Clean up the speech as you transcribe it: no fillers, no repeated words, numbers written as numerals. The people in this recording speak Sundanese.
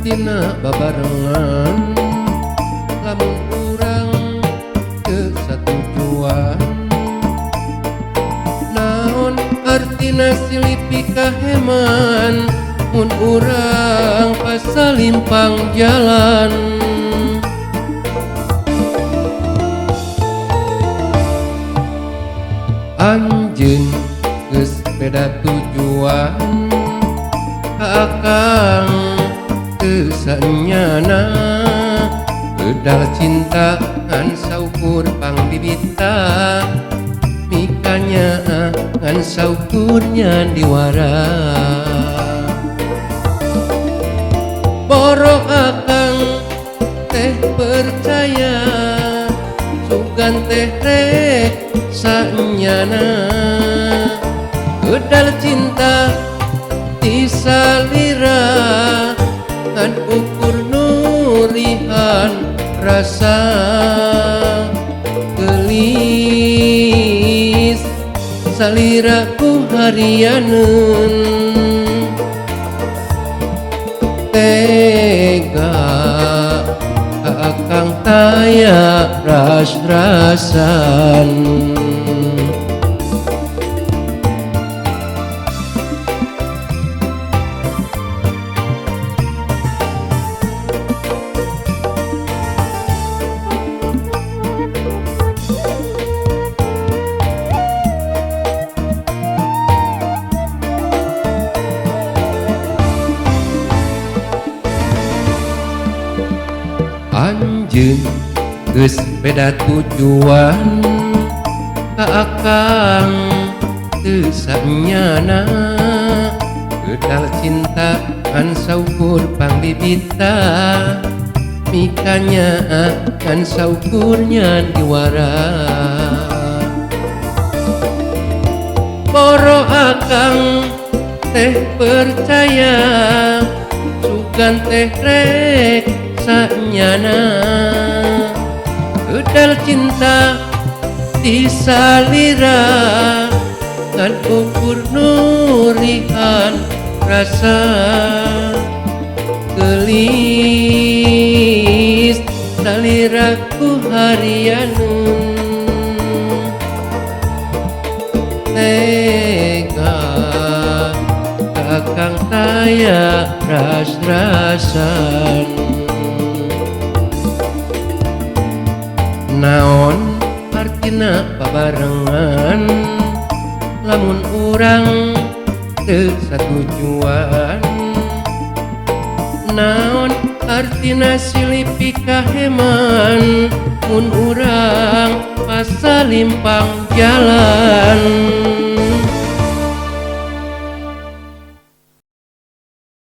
Artina babarengan lamun urang teu satujuan. Naon artina silih pikaheman mun urang pasalimpang jalan. Anjeun geus beda tujuan ka akang teu sanyana. Gedal cinta ngan saukur pangbibita, mikanya ngan saukur nyandiwara. Boro akang teh percaya sugan teh rek sanyana. Gedal cinta disalira ngan ukur nurihan rasa. Geulis salira ku harianeun, tega ka akang taya ras-rasan. Anjeun geus beda tujuan ka akang teu sanyana. Gedal cinta ngan saukur pangbibita, mikanya ngan saukur nyandiwara. Boro akang teh percaya sugan teh rek sanyana. Gedal cinta disalira ngan ukur nurihan rasa. Geulis salira ku harianeun, tega ka akang taya ras-rasan. Naon artina babarengan lamun urang teu satujuan. Naon artina silih pikaheman mun urang pasalimpang jalan.